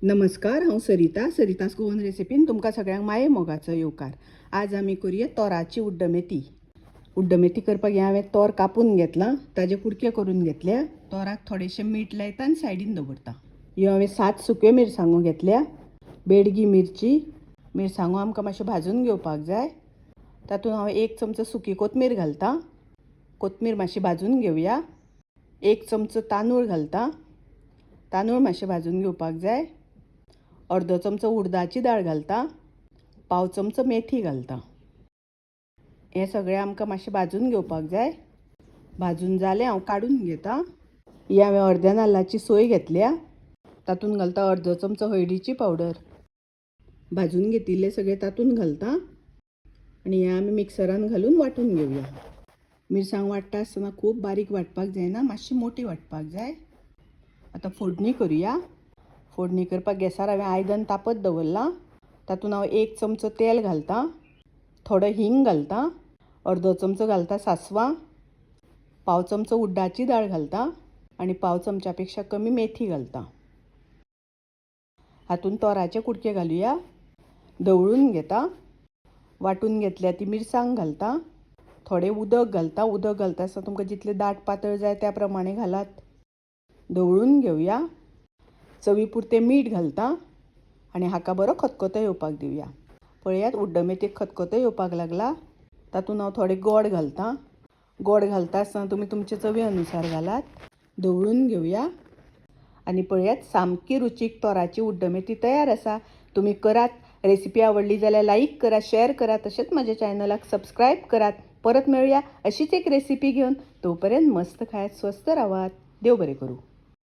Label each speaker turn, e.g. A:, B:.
A: नमस्कार, हांव सरिता. सरितास गोवन रेसिपीन तुमकां सगळ्यांक माये मोगाचो येवकार. आज आमी करुया तोराची उड्डमेथी. उड्डमेथी करपाक हें हांवें तोर कापून घेतलां, ताजे कुडके करून घेतल्या. तोराक थोडेशें मीठ लायता आनी सायडीन दवरता. ह्यो हांवें 7 सुक्यो मिरसांगो घेतल्या, बेडगी मिरची. मिरसांगो आमकां मातश्यो भाजून घेवपाक जाय. तातूंत हांव 1 चमचो सुकी कोथमीर घालता. कोथमीर मातशी भाजून घेवया. 1 चमचो तांदूळ घालता. तांदूळ मातशे भाजून घेवपाक जाय. अर्दो चमचो उडदाची दाळ घालता. 1/4 चमचो मेथी घालता. हें सगळें आमकां मातशें भाजून घेवपाक जाय. भाजून जालें, हांव काडून घेता. ही हांवें अर्द्या नाल्लाची सोय घेतल्या. तातूंत घालता अर्दो चमचो हळदीची पावडर. भाजून घेतिल्लें सगळें तातूंत घालता आनी हें आमी मिक्सरान घालून वांटून घेवया. मिरसांग वांट्टा आसतना खूब बारीक वांटपाक जायना, मातशी मोटी वांटपाक जाय. आतां फोडणी करुया. फोडणी करपाक गॅसार हांवें आयदन तापत दवरलां. तातूंत हांव 1 चमचो तेल घालता, थोडो हिंग घालता, अर्दो चमचो घालता सासवां, 1/4 चमचो उड्डाची दाळ घालता आनी 1/4 चमच्या पेक्षा कमी मेथी घालता. हातूंत तोराचे कुडके घालुया. धवळून घेता. वांटून घेतल्या ती मिरसांग घालता. थोडें उदक घालता. उदक घालता आसतना तुमकां जितलें दाट पातळ जाय त्या प्रमाणे घालात. धवळून घेवया. चवी पुरतें मीठ घालता आनी हाका बरो खतखतो येवपाक दिवया. पळयात, उड्डमेथीक खतखतो येवपाक लागला. तातूंत हांव थोडें गोड घालता. गोड घालता आसतना तुमी तुमचे चवी अनुसार घालात. धवळून घेवया आनी पळयात, सामकी रुचीक तोराची उड्डमेथी तयार आसा. तुमी करात. रेसिपी आवडली जाल्यार लायक करा, शेअर करा, तशेंच म्हज्या चॅनलाक सबस्क्रायब करात. परत मेळुया अशीच एक रेसिपी घेवन. तोपर्यंत मस्त खायात, स्वस्थ रावात. देव बरें करूं.